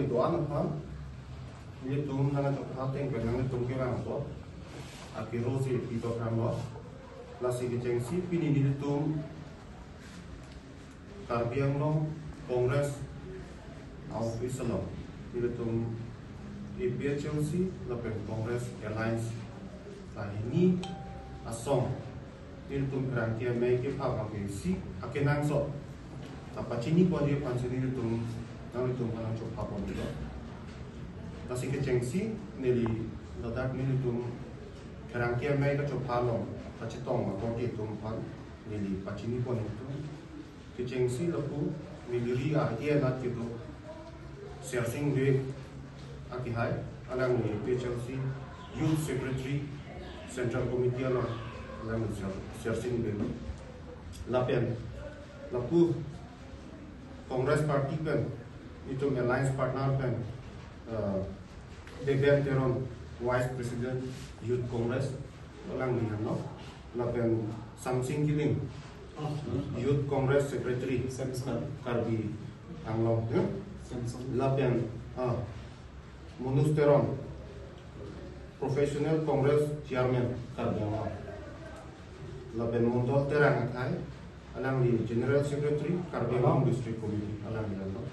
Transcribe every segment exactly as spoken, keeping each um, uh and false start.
Doan aphan nelitum nangkachopha ateng pen nanglitum kevang to, akiro si pi to kang lo. Lasi kechengsi pini nelitum Karbi Anglong Congress office along nelitum A P H L C lapen Congress Alliance lahini asong nelitum pherangke amei kepha abang ke isi akenangsot ta pachini ponji aphansi nelitum nanglitum aphan nangchopha pon lo. Lasi kechengsi neli ladak nelitum pherangke amei kachopha along kachetong akorte atum aphan neli pachini pon nelitum. Kechengsi lapu neli ri a-e anat kedo Sersing Bey akehai, alangli A P H L C Youth Secretary, Central Committee along alangli Ser-, Sersing Bey. Lapen lapu Congress Party pen itum alliance partner pen, uh, Beben Teron, Vice President, Youth Congress, alangli henlo. Lapen Samsing Kiling, Youth Congress Secretary, Samsung. Karbi Anglong, ya. Samsung. Lapen, ah, Manoj Teron, Professional Congress Chairman, Karbi Anglong. Lapen Mondol Terang akhai, alangli General Secretary, Karbi Anglong District Committee, alangli henlo.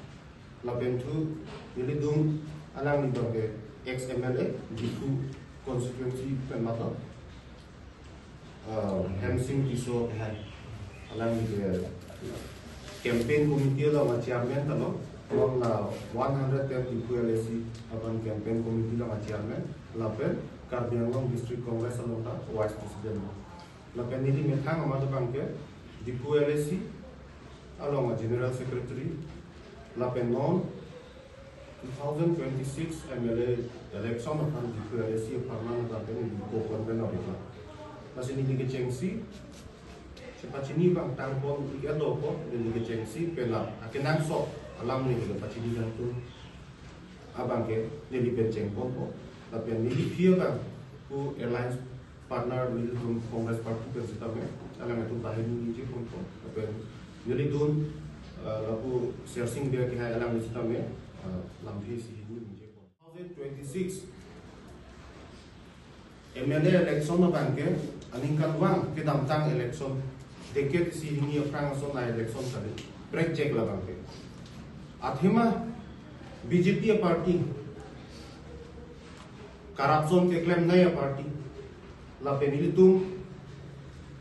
Lapen thu nelitum alangli abang ke ex M L A, Diphu constituency pen mato, uh, Hemsing Tisso akehai. Alangli ke campaign committee along a-chairman ta lo, along la one hundred ten Diphu L A C aphan campaign committee along a-chairman, lapen Karbi Anglong District Congress along ta Vice President. Lapen neli methang amat abang ke Diphu L A C along a-General Secretary, lapen non two thousand twenty-six M L A election aphan Diphu L A C apharman abang ke neli ko-convenor ri. Lasi neli kechengsi chepachini abang tang pon ik-et lo ko, neli kechengsi penap akenangsot alam neli kepachini nangtum abang ke neli pen cheng ponpo. Lapen neli aphi abang pu alliance partner nelitum Congress Party pen sitame, alanglitum ta hini ningje ponpo. Lapen nelitum, uh, lapu Sersing Bey akehai alangli sitame, uh, lamthe isi hini ningje ponpo. Two thousand twenty-six M L A election abang ke aningkanvang kedamtang election, decade isi hini aphrang ason a-election kali, prekjak labang ke. Athema B J P a-party, corruption keklemnei a-party, lapen ilitum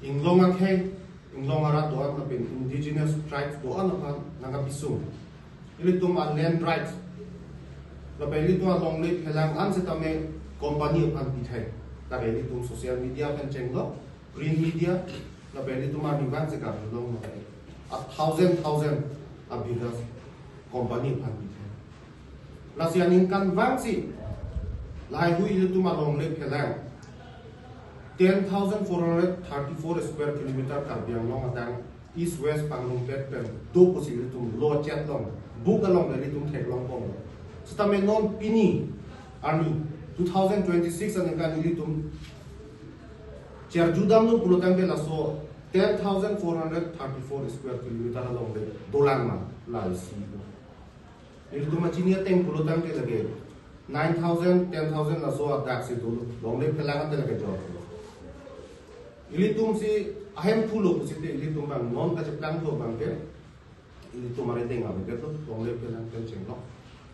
inglong akhei, inglong arat do-an lapen indigenous tribes do-an aphan nangkabisung. Ilitum a-land rights, lapen ilitum alongle phelang an setame company aphan pithai. Lapen ilitum social media pen chenglo, print media, lapen ilitum arnivang se karjulong lapen a thousand thousand a-bighas company aphan pithai. Lasi aningkanvang si lahai hui ilitum alongle phelang ten thousand four hundred thirty-four square kilometer Karbi Anglong adang East West pangrumpet pen do pusi ilitum lo chet long, book along ilitum theklong pon. Setame non pini arni two thousand twenty-six aningkan ilitum cherjudamlo pulotangte laso ten thousand four hundred thirty-four square kilometer alongle dolang ma, la isi. Ilitum achini ateng pulotangte lake nine thousand, ten thousand laso adak si dolo, longle phelang ante lake jor. Ilitum si ahem pulo pusite ilitum abang non kacheplangthu abang ke ilitum arideng avedetlo, longle phelang pen chenglo.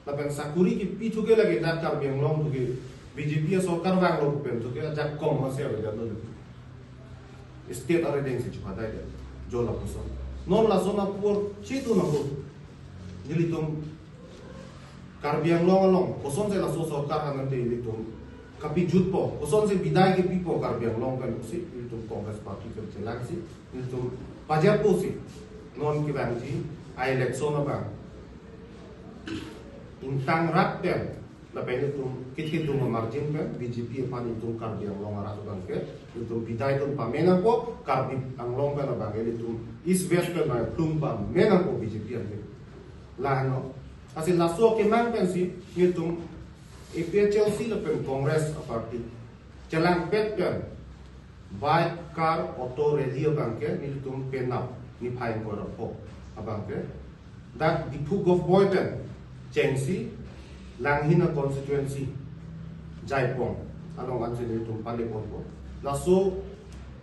Lapen sakuri kepithu ke lake dak Karbi Anglong thu ke B J P a-sorkar vanglo pen thu ke ajakong masi avedetlo. State arideng si chuphatai det, jo lapuson. Non lason apor chitu nangho. Nelitum Karbi Anglong along kosonsi laso sorkar aphan ante ilitum kapijutpo, kosonsi bidai kepipo Karbi Anglong pen pusi ilitum Congress Party pen chelangsi ilitum pajirpo si non kevangji a-election abang ingtang rat pen lapen ilitum kithidung a-margin pen B J P aphan ilitum Karbi Anglong arat abang ke ilitum bidai atum pame nangpo, Karbi Anglong pen abang ke ilitum East West pen abang plung pame nangpo B J P ante. Laheno. Lasi laso kemang pensi nelitum A P H L C lapen Congress a-party chelangpet pen bike, car, auto rally abang ke nelitum penap niphai ingkoi ra pho abang ke dak Diphu Govt Bey pen chengsi Langhin a constituency, Jaipong along ansi nelitum pale ponpo. Laso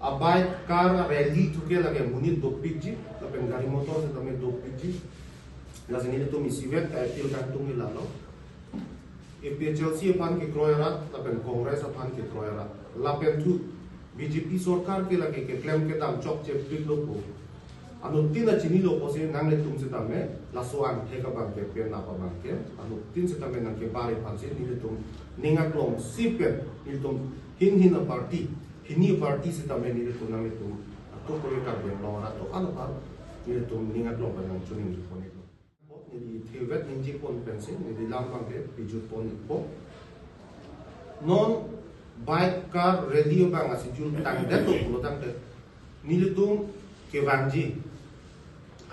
a bike car a rally thuke lake monit dopikji, lapen gari motor setame dopikji. Lasi nelitum isivet ka appeal kangtung ni lalo. A P H L C aphan kekroi arat, lapen Congress aphan kekroi arat. Lapen thu B J P sorkar ke lake keklem kedam chokche pik lo po. Anuttin ta chinilo pusi nanglitum setame, laso angthek abangke, penap abangke, anuttin setame nangkebar aphansi nelitum ning aklongsi pen, nelitum hinhin a party, hini party setame nelitum nanglitum atuk kore Karbi Anglong arat do-an aphan nelitum ning aklong pen nangchiningri pon-iklo. Neli thevet ningje pon pensi, neli lam abangke pejut pon-ikpo. Non bike car rally abang a schedule tangdet lo pulo tangte, nelitum kevangji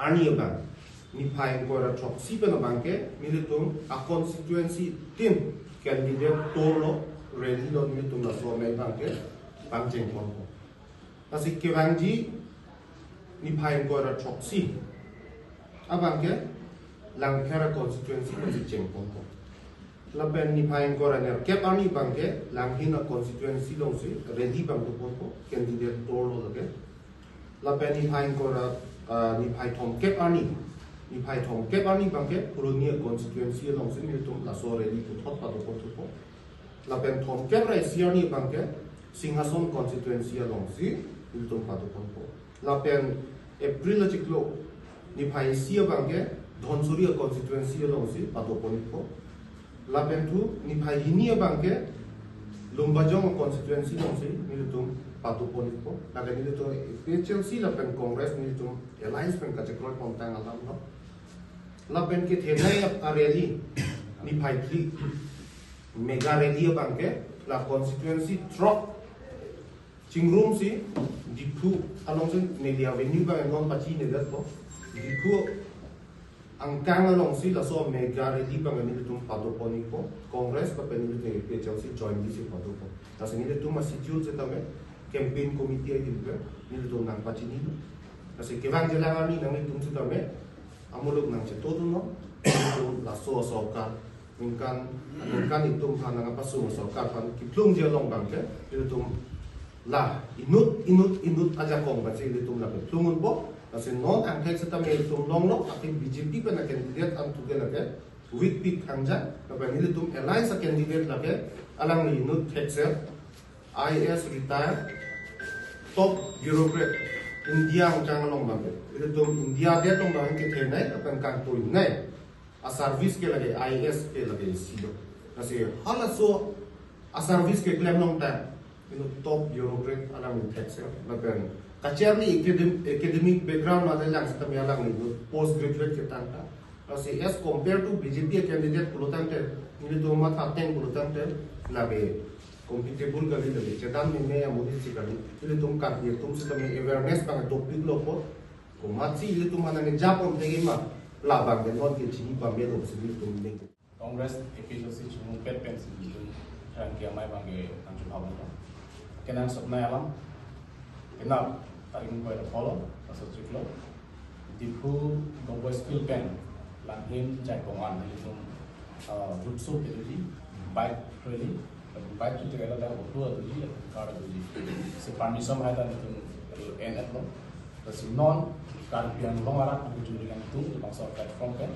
arni abang, niphai ingkoi ra throksi pen abangke, nelitum a constituency tin candidate tour lo, rally lo, nelitum laso amei abangke pangcheng ponpo. Lasi kevangji niphai ingkoi ra throksi abangke Langpher a constituency alongsi cheng ponpo. Lapen niphai ingkoi ra nerkep arni abangke Langhin a constituency alongsi rally abang do ponpo, candidate tour lo lake. Lapen niphai ingkoi ra, ah, niphai thomkep arni, niphai thomkep arni abangke Phuloni a constituency alongsi nelitum laso rally puthot pado pon thupo. Lapen thomkep ra isi arni abangke Singhason constituency alongsi nelitum pado ponpo. Lapen April achiklo niphai isi abangke Dhansiri a constituency alongsi pado pon-ikpo. Lapen thu niphai hini abangke Lumbajong a constituency alongsi nelitum pado pon-ikpo. Lapen nelitum A P H L C lapen Congress nelitum alliance pen kachekroi pontang alam lo. Lapen kethenei a rally niphai phli mega rally abangke la constituency throk chingrumsi Diphu alongsi neli avenue abang non pachinedetpo. Diphu angkang alongsi laso mega rally abang nelitum pado pon-ikpo. Congress lapen nelitum A P H L C jointly si pado pon. Lasi nelitum a schedule setame campaign committee ahilpe nelitum nangpachinilo. Lasi kevangji alang arni nanglitum setame amuluk nangchetodunnon, nelitum laso asorkar ningkan, ningkan itum aphan nangpasung asorkar aphan kephlungji along abangke, nelitum la inut, inut, inut ajakong abangsi nelitum la kephlung unpo. Lasi non angthek setame itum longlo, athe B J P pen a candidate an thuke lake weak pick angjang, lapen nelitum alliance a candidate lake alangli inut thekser, I A S retired, top bureaucrat, India angkang along abangke. Nelitum India adet along abangke kethenei lapen kangtoinei a service ke lake I A S ke lake isi do. Lasi halaso a service keklem longtang, inut top bureaucrat alangli thekser, lapen kacharli academ-, academic background adelang setame alangli inut postgraduate ketangtang. Lasi as compared to B J P candidate pulo tangte, nelitum matha ateng pulo tangte, labe compatible kali, labe chedan meme amonit si kali. Nelitum Karbi atum setame awareness abang dopiklo po. Komatsi nelitum aphan nangja pon thekji ma, labang ke non ke chini pamelo si nelitum ning. Congress A P H L C chungnungpet pensi nelitum therangke amei abangke nangchehaplo. Kenangsotnei alam, penap tarik ingkoi ra phongo, laso achiklo Diphu Don Bosco School pen Langhin Jaipong an nelitum, ah, road show kedoji, bike rally, bike tu tegala da auto adoji, car adoji. Si permission hai ta nelitum en-etlo. Lasi non Karbi Anglong arat nangkejui nangtum labangso platform pen,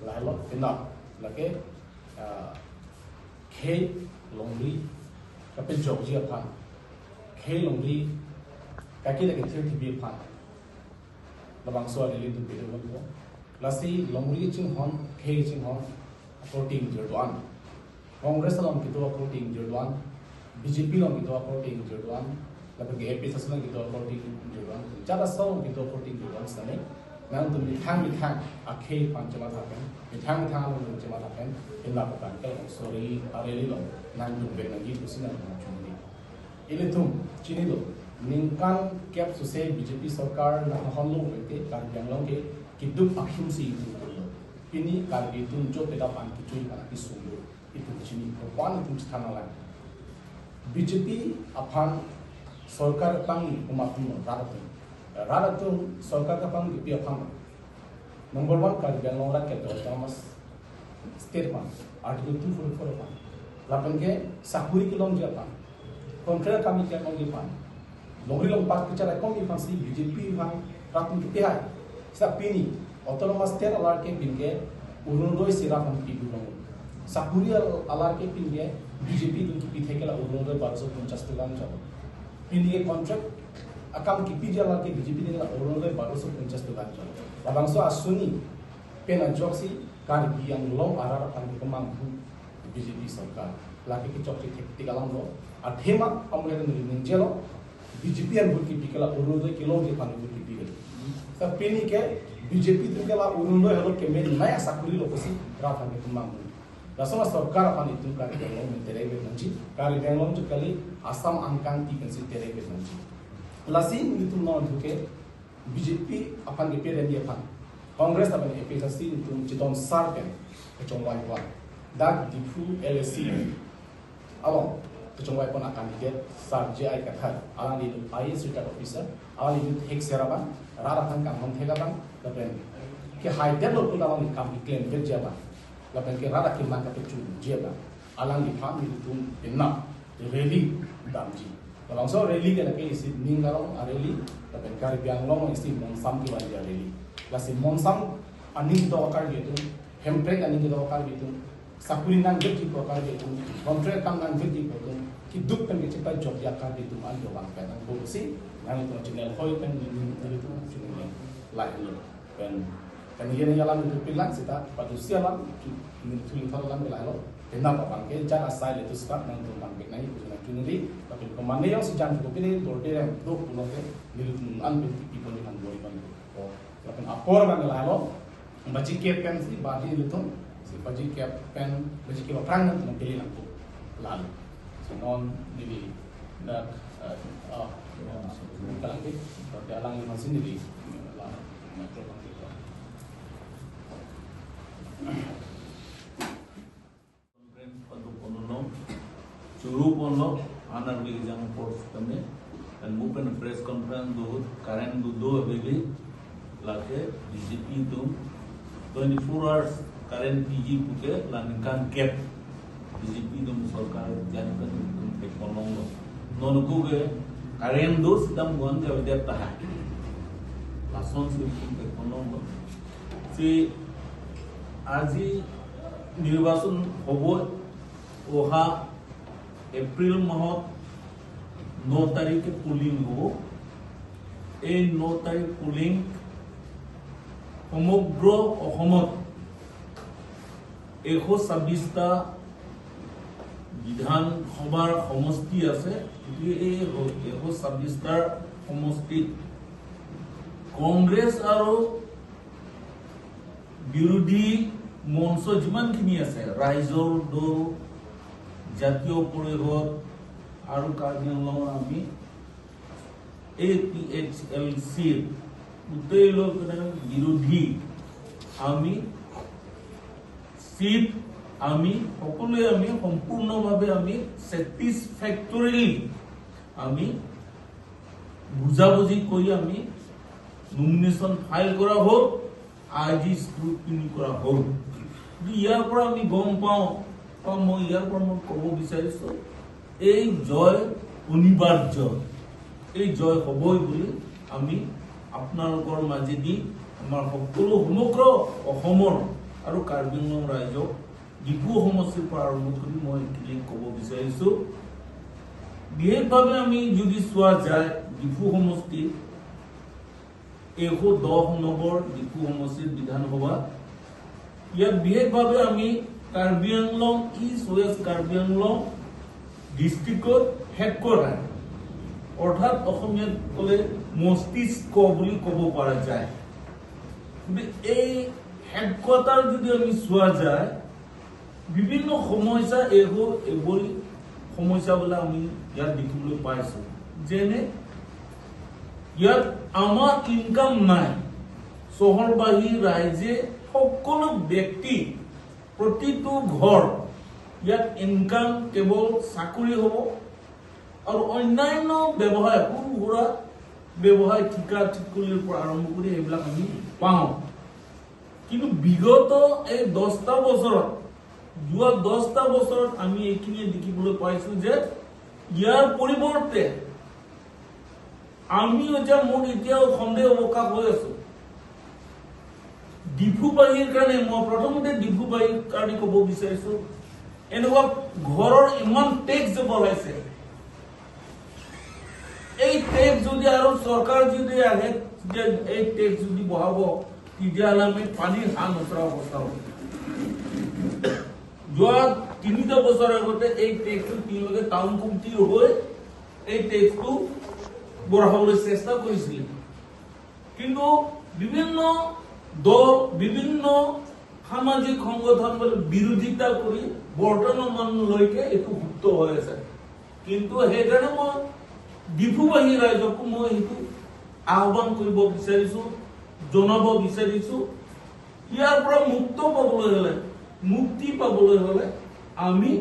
lahelo penap lake, ah, khei longri kapejokji aphan, khei longri kaki lake thir thibi aphan labangso a rally nelitum kedo ponpo. Lasi longri chinghon, khei chinghon akorte ingjir do-an, Congress along kedo akorte ingjir do-an, B J P along kedo akorte ingjir do-an, lapen ke A P H L C along kedo akorte ingjir do-an, jat asong kedo akorte ingjir do-an setame, nangtum methang methang akhei aphan chematha pen, methang methang along chematha pen, penap abangke labangso rally, a rally along nangdun pen nangji pusi nangtum chunri. Ilitum chinilo, ningkan kep suse B J P sorkar nanghonlo pute Karbi Anglong ke keduk akhim si itum pulo. Pini Karbi atum jo peda pan kechui pan akisunglo. Itum chini, kopan itum chethan nanglang. B J P aphan sorkar pangni komat atum, rat atum. Rat atum sorkar kapangni pi aphan. Number one, Karbi Anglong rat ke autonomous State aphan, Article two forty-four aphan, lapen ke sakuri kelongji aphan, contract akam keklongji aphan, longri longpat kecharaikomji aphansi B J P aphan rat atum kepihai. Seta pini Autonomous State alar ke pini ke Orunodoi si rat atum kepidunlong. Sakuri al-, alar ke pini ke B J P atum kepi thek ke la Orunodoi baroso ponchas toka anchot. Pini ke contract akam kepiji alar ke B J P atum ke la Orunodoi baroso ponchas toka anchot. Labangso asuni pen ajoksi Karbi Anglong arat aphan kemanghu B J P sorkar. Lake kechokche thektik alam lo. Athema amuheta neli ningjelo, B J P an vote kepi ke la Orunodoi kelongji aphan vote kepi. Seta pini ke B J P atum ke la Orunodoi helo kemenei asakuri lo pusi rat aphan kemanghu. Laso ma sorkar aphan itum Karbi Anglong amen terek vet nangji. Karbi Anglong chot kali, Assam angkang ti pensi terek vet nangji. Lasi nelitum non thu ke B J P aphan kepi remji aphan Congress lapen A P H L C atum chedon sar pen kechongvai pon. Dak Diphu L A C along kechongvai pon a-candidate Sir J I Kathar, alangli I A S retired officer, alangli thekser abang rat aphan kanghon thek abang lapen kehaidet lo pu alangli kam keklem vekji abang lapen ke rat akemang kapachunji abang, alangliphan nelitum penap rally damji. Labangso rally ke lake isi ning arong a-rally, lapen Karbi Anglong isi Monsam kevanji a-rally. Lasi Monsam aning kedo Karbi atum, Hemprek aning kedo Karbi atum, sakuri nangvekji pu Karbi atum, contract akam nangvekji pu atum, keduk pen kechepajokji a-Karbi atum an dobang pen nangpo pusi, nanglitum channel hoi pen neli, nelitum channel lahenlo. Pen, pen yen alam itu pilang seta, padu si alam, neli thuli thal alam lahelo. Penap abang ke jat asai le tu start nangtum bang pek nai pusi nangtum neli, tapi kemane yang sejam cukup ini, dorde yang dua puluh ke, nelitum an pen tipi pon ikan dua ikan. Oh, lapen apor abang lahelo, baji kep pen si, baji nelitum, si baji kep pen, baji kep aphrang nangtum pili nangtum. Lalu, so non neli, dak, eh, oh, kalang ke, tapi alangli masih neli, lalu. Conference padu ponlong, churu ponlong, anar beli jang force kami, dan bukan press conference do, current do do abili, lake B J P atum twenty-four hours current piji puke, la ningkan kep B J P atum sorkar jan kan atum pek ponlonglo. Non ko ke current do sedang buang ke dia tahan. Lason si atum pek ponlonglo. Si আজি নিৰ্বাচন হ'ব, অহা এপ্ৰিল মাহত ন তাৰিখে পোলিং হ'ব। এই ন তাৰিখ পোলিং সমগ্ৰ অসমত এশ ছাব্বিশটা বিধানসভাৰ সমষ্টি আছে। গতিকে এই হ-, এশ ছাব্বিশটাৰ সমষ্টিত কংগ্ৰেছ আৰু বিৰোধী মঞ্চ যিমানখিনি আছে, ৰাইজৰ দল, জাতীয় পৰিষদ আৰু কাৰ্বি আংলঙৰ আমি এ পি এইচ এল চিৰ গোটেই লোক বিৰোধী আমি চিট আমি সকলোৱে আমি সম্পূৰ্ণভাৱে আমি ছেটিছফেক্টৰিলি আমি বুজাবুজি কৰি আমি নমিনেশ্যন ফাইল কৰা হ'ল, আজি স্ক্ৰুটিনি কৰা হ'ল। কিন্তু ইয়াৰ পৰা আমি গম পাওঁ, বা মই ইয়াৰ পৰা মই ক'ব বিচাৰিছোঁ, এই জয় অনিবাৰ্য, এই জয় হ'বই বুলি আমি আপোনালোকৰ মাজেদি আমাৰ সকলো সমগ্ৰ অসমৰ আৰু কাৰ্বি আংলং ৰাইজক ডিফু সমষ্টিৰ পৰা আৰম্ভ কৰি মই এইখিনি ক'ব বিচাৰিছোঁ। বিশেষভাৱে আমি যদি চোৱা যায়, ডিফু সমষ্টি এশ দহ নম্বৰ ডিফু সমষ্টিৰ বিধানসভা। ইয়াত বিশেষভাৱে আমি কাৰ্বি আংলং, ইষ্ট ৱেষ্ট কাৰ্বি আংলং ডিষ্ট্ৰিক্টৰ হেডকোৱাৰ্টাৰ, অৰ্থাৎ অসমীয়াত ক'লে মস্তিষ্ক বুলি ক'ব পৰা যায়। গতিকে এই হেডকোৱাৰ্টাৰ যদি আমি চোৱা যায়, বিভিন্ন সমস্যা, এইবোৰ, এইবোৰ সমস্যাবিলাক আমি ইয়াত দেখিবলৈ পাইছোঁ। যেনে ইয়াত আমাৰ ইনকাম নাই। চহৰবাসী ৰাইজে সকলো ব্যক্তি, প্ৰতিটো ঘৰ, ইয়াত ইনকাম কেৱল চাকৰি হ'ব আৰু অন্যান্য ব্যৱসায়, সৰু সুৰা ব্যৱসায়, ঠিকা ঠিকুলিৰ পৰা আৰম্ভ কৰি সেইবিলাক আমি পাওঁ। কিন্তু বিগত এই দহটা বছৰত, যোৱা দহটা বছৰত আমি এইখিনি দেখিবলৈ পাইছো যে ইয়াৰ পৰিৱৰ্তে আমি এতিয়া, মোৰ এতিয়াও সন্দেহ অৱকাশ হৈ আছো। ডিফুবাসীৰ কাৰণে, মই প্ৰথমতে ডিফুবাসীৰ কাৰণে ক'ব বিচাৰিছো, এনেকুৱা ঘৰৰ ইমান টেক্স যে বঢ়াইছে, এই টেক্স যদি আৰু চৰকাৰ যদি আহে যে এই টেক্স যদি বঢ়াব, তেতিয়াহ'লে আমি পানীৰ হাঁহ নচৰা অৱস্থা হ'ব। যোৱা তিনিটা বছৰ আগতে এই টেক্সটো তেওঁলোকে টাউন কমিটিৰ হৈ এই টেক্সটো বঢ়াবলৈ চেষ্টা কৰিছিলে, কিন্তু বিভিন্ন দল, বিভিন্ন সামাজিক সংগঠন বোলে বিৰোধিতা কৰি বৰ্তমানলৈকে এইটো সুপ্ত হৈ আছে। কিন্তু সেইকাৰণে মই ডিফুবাসী ৰাইজকো মই সেইটো আহ্বান কৰিব বিচাৰিছো, জনাব বিচাৰিছো। ইয়াৰ পৰা মুক্ত পাবলৈ হ'লে, মুক্তি পাবলৈ হ'লে আমি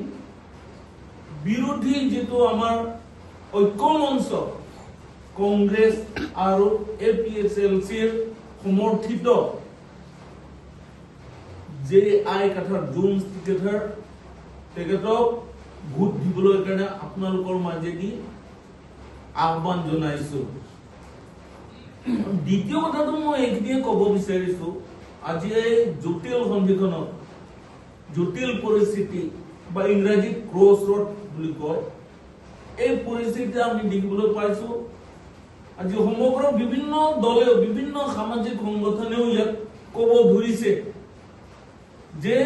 বিৰোধী যিটো আমাৰ ঐক্য মঞ্চ, কংগ্ৰেছ আৰু এ পি এইচ এল চিৰ সমৰ্থিত জে আই কাথাৰ, জোন কাথাৰ, তেখেতক ভোট দিবলৈ কাৰণে আপোনালোকৰ মাজেদি আহ্বান জনাইছো। দ্বিতীয় কথাটো মই এইখিনিয়ে ক'ব বিচাৰিছো, আজি এই জটিল সন্ধিখনত, জটিল পৰিস্থিতি বা ইংৰাজীত ক্ৰছ ৰোড বুলি কয়, এই পৰিস্থিতি আমি দেখিবলৈ পাইছো। আজি সমগ্ৰ বিভিন্ন দলেও, বিভিন্ন সামাজিক সংগঠনেও ইয়াক ক'ব ধৰিছে যে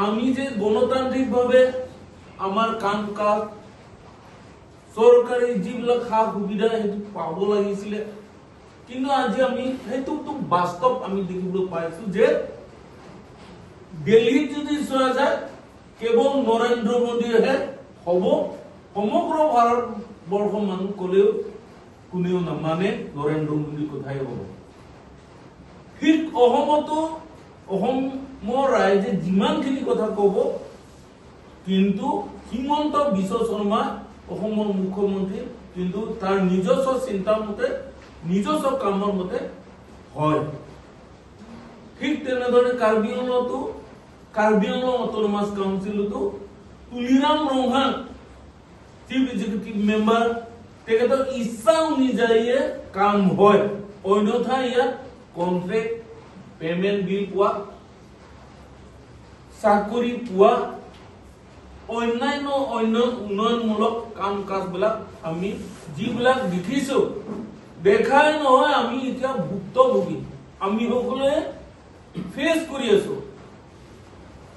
আমি যে গণতান্ত্ৰিকভাৱে আমাৰ কাম কাজ, চৰকাৰী যিবিলাক সা সুবিধা সেইটো পাব লাগিছিলে, কিন্তু আজি আমি সেইটোতো বাস্তৱ আমি দেখিবলৈ পাইছো যে দিল্লীত যদি চোৱা যায়, কেৱল নৰেন্দ্ৰ মোদীহে হ'ব। সমগ্ৰ ভাৰতবৰ্ষৰ মানুহ ক'লেও কোনেও নামানে, নৰেন্দ্ৰ মোদীৰ কথাই হ'ব। ঠিক অসমতো অসমৰ ৰাইজে যিমানখিনি কথা ক'ব, কিন্তু হিমন্ত বিশ্ব শৰ্মা অসমৰ মুখ্যমন্ত্ৰী, কিন্তু তাৰ নিজস্ব চিন্তা মতে, নিজস্ব কামৰ মতে হয়। ঠিক তেনেদৰে কাৰ্বি আংলঙতো, কাৰ্বি আংলং অট'নমাছ কাউন্সিলতো তুলিৰাম ৰংহাং, চিফ এক্সিকিউটিভ মেম্বাৰ, তেখেতৰ ইচ্ছা অনুযায়ীয়ে কাম হয়। অন্যথা ইয়াত কণ্ট্ৰেক্ট, পেমেণ্ট বিল পোৱা, চাকৰি পোৱা, অন্যান্য অন্য উন্নয়নমূলক কাম কাজবিলাক আমি যিবিলাক দেখিছো, দেখাই নহয়, আমি এতিয়া ভুক্তভোগী। আমি সকলোৱে ফেচ কৰি আছো।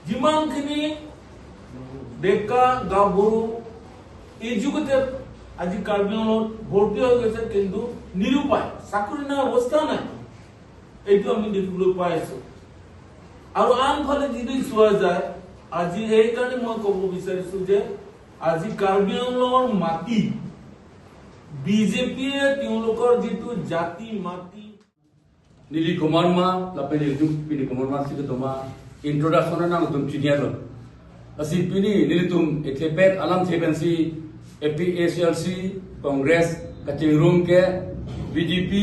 যিমানখিনি ডেকা গাভৰু, এডুকেটেড আজি কাৰ্বি আংলঙত ভৰ্তি হৈ গৈছে, কিন্তু নিৰুপায়, চাকৰি নাই, অৱস্থা নাই, এইটো আমি দেখিবলৈ পাই আছো। আৰু আনফালে যদি চোৱা যায়, আজি এইকাৰণে মই ক'ব বিচাৰিছো যে আজি কাৰ্বি আংলঙৰ মাটি বিজেপিয়ে তেওঁলোকৰ যিটো জাতি মাটি, neli komat ma, lapen nelitum pini komat ma si kedo ma, introduction nangtum chiniar lo. Lasi pini nelitum ethepet alam thepen si A P H L C Congress kachingrum ke B J P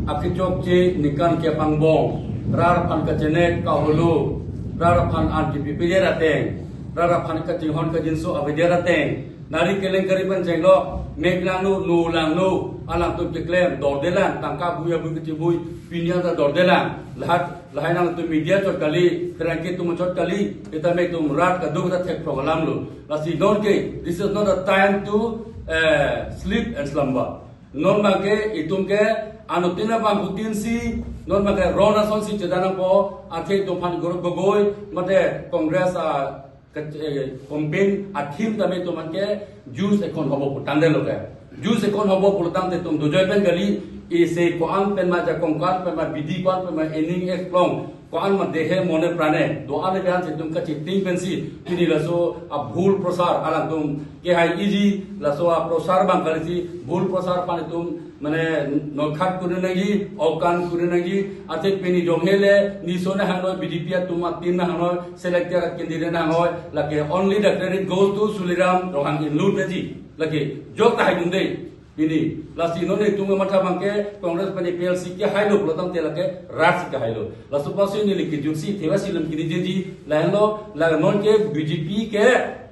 akechokche ningkan ke pangbong, rat aphan kachenek kaholo, rat aphan an kipi pejir ateng, rat aphan kachinghon kachinso avedya ateng, nari kelengkari pen chenglok, mek langno, no langno, alangtum keklem, dordelang, tangka buya bu kechibui, pini anta dordelang, lahat, lahai nangtum media chot kali, pherangke atum chot kali, kita mek tum rat kaduk ta thek program lo. Lasi non ke, this is not a time to, eh, sleep and slumber. Non abang ke, itum ke, anuttin abang hutin si, non abang ke ron ason si chedanang po, athe itum aphan Gaurav Gogoi, mate Congress, ah, ke, eh, campaign athim tame itum aphan ke juice ekon hobo putang de lo ke. Juice ekon hobo putang te itum dojoi pen kali, isi ko-an pen ma jakong, ko-an pen ma bidi, ko-an pen ma ening eklong, ko-an ma dehe mone prane, do-an le bian itum kachiting pensi, pini laso abhul prosar, alangtum kehai iji, laso aprosar abang kali si, bhul prosar aphan itum, mane, nokhat kuri nangji, okan kuri nangji, athe pini jong hele, niso na hanoi, B J P atum atin na hanoi, selected candidate na hanoi, lake only the credit goes to Tuliram Ronghang inlut naji, lake jok tahai dun dei. Pini, lasi non itum matha abangke Congress pen A P H L C kehailo pulotangte lake rat si kehailo. Laso apotsi neli kejutsi theva si lam kini jeji, lahenlo, la non ke B J P ke,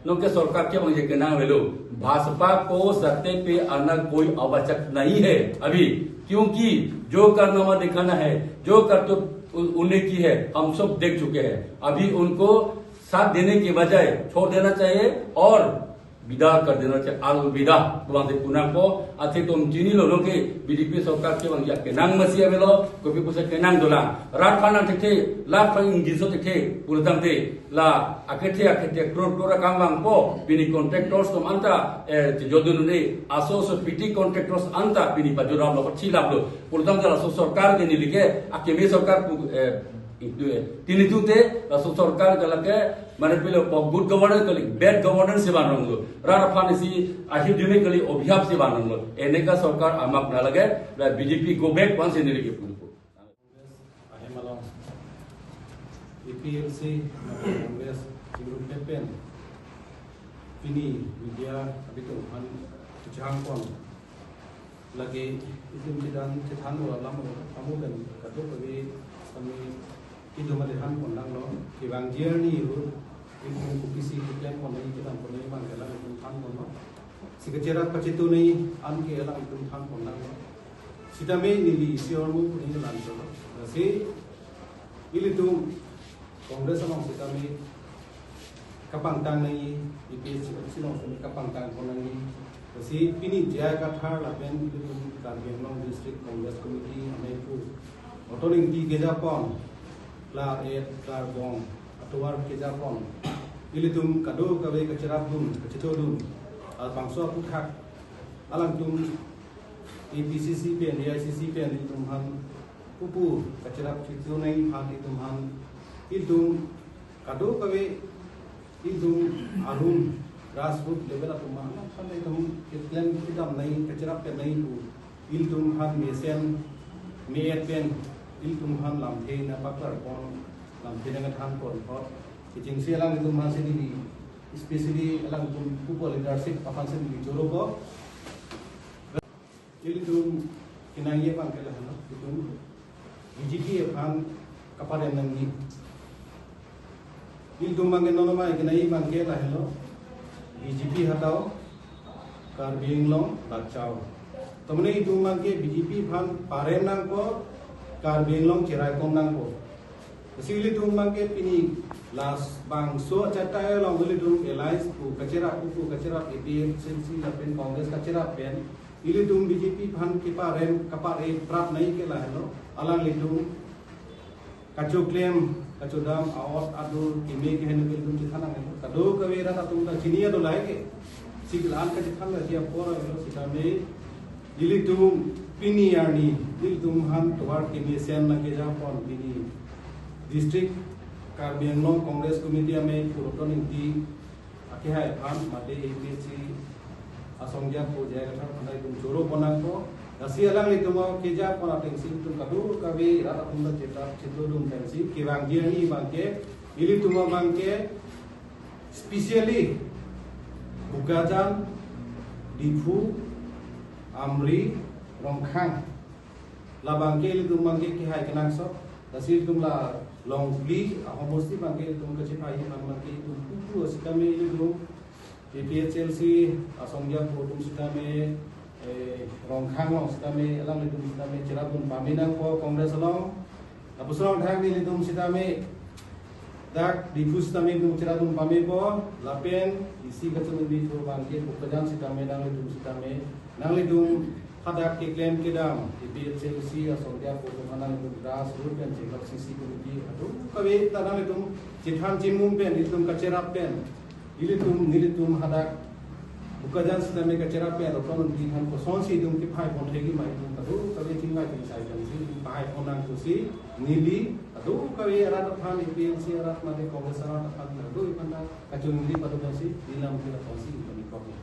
non ke sorkar ke abang je kenang avelo. Bhajpa को सत्ता पे आना कोई आवश्यक नहीं है अभी, क्योंकि जो कारनामा दिखाना है, जो करतूत उ-, उन्हें की है, हम सब देख चुके हैं। अभी उनको साथ देने के बजाय छोड़ देना चाहिए और विदा कर देना चाहिए, अलविदा, pulang si punangpo, athe itum chinilo non ke B J P sorkar ke abang ya kenang masi avelo, kopi pusi kenang dolang. Rat aphan nangthekthe, la aphan inggiso thekthe, pulotangte, la akethe akethe, crore crore akam vangpo, pini contractors atum anta, eh, chejodun un-e, aso aso fifty contractors anta, pini pajodamlo, pachilaplo, pulotangte laso sorkar ke neli ke, akeme sorkar pu, eh, itu, eh, tini tute, laso sorkar ke lake, mane pilo po good governance kali, bad governance si vanronglo. Rat aphan isi ahirjume kali, obhiyap si vanronglo. Eneka sorkar amak nalage, la B J P go back pu-an si neli ke pupo. Ahem along A P H L C, Congress, group pen, pini media abitung aphan kejang pon. Lake itum chethan, chethan alam alam pen kadokave kami itum ade than pon nanglo, kevangji arni ru itum kopisi keklem pon nangji, kedam pon nangji abang ke la itum than ponlo. Si kacherap kachitu nangji an ke la itum than pon nanglo. Sitame neli isi ahormu pu neli lanchotlo. Lasi ilitum Congress along sitame kapangtang nangji, A P H L C along sitame kapangtang pon nangji. Lasi pini J I Kathar lapen ilitum Karbi Anglong District Congress Committee amei pu Raton Engti kejapon, klar-et klarbong atovar kejapon, ilitum kadokave kacherapdun, kachitodun, labangso aphuthak alangtum A P C C pen, A I C C pen itum aphan pupu kacherap chitodun nangji aphan itum aphan, itum kadokave itum arum grassroot level atum aphan, aphan itum keklem kedam nangji, kacherap pen nangji pu, itum aphan mesen me-et pen itum aphan lamthe nangpaklar pon, lamthe nangkethan pon apot, kechengsi alanglitum aphan si neli, especially alangtum pupo leadership aphan si neli choropo. Ilitum kenangji abang ke lahenlo, itum B J P aphan kaparem nangji. Ilitum abang ke non amei kenangji abang ke lahenlo, B J P hatao, Karbi Anglong bachao. Tomne itum abang ke B J P aphan parem nangpo, Karbi Anglong cherai kom nangpo. Lasi ilitum abang ke pini labangso achatai along ilitum alliance pu kacherap, pu kacherap, A P H L C lapen Congress kacherap pen, ilitum B J P aphan keparem, kapare prap nangji ke lahenlo, alanglitum kachoklem, kachodam, a-ot adur, keme keheno ke ilitum chethan nanglo. Kadokave rat atum ta chini adolai ke. Si kelang kachethan lasi apor avelo, sitame ilitum pini arni, ilitum aphan tovar kemesen nangkejapon pini District Karbi Anglong Congress Committee amei pu Raton Engti akehai aphan mate A P H L C asong jam po J I Kathar aphan itum choro pon nangpo. Lasi alanglitum kejapon atengsi itum kadokave rat atum ta chetap chitodun atengsi kevangji arni abang ke, ilitum abang ke specially Bokajan, Diphu, Amri, Rongkhang, labang ke ilitum abang ke kehai kenangsot. Lasi itum la Longpli ahomosti abang ke itum kachepai abang ke itum pupu sitame ilitum A P H L C asong jam po atum sitame, eh, Rongkhang along sitame, alanglitum sitame cherapdun pame nangpo Congress along. Lapuson thang nelitum sitame dak Diphu sitame itum cherapdun pamepo, lapen isi kachetongdun abang ke Bokajan sitame nanglitum sitame, nanglitum hadak keklem kedam, A P H L C asong jam po atum nanglitum grassroot pen chekak C C committee atum kave ta nanglitum chethan chimum pen, itum kacherap pen, ilitum, nelitum hadak Bokajan sitame kacherap pen, Raton Engti aphan kosonsi itum kepai pon thekji ma itum kadokave chingvai chingsai pensi itum pai pon nangkok si, neli kadokave arat aphan, A P H L C arat mate Congress arat aphan, kadokave aphan ta kachongri pado pensi, neli lam kila ponsi itum kok ni.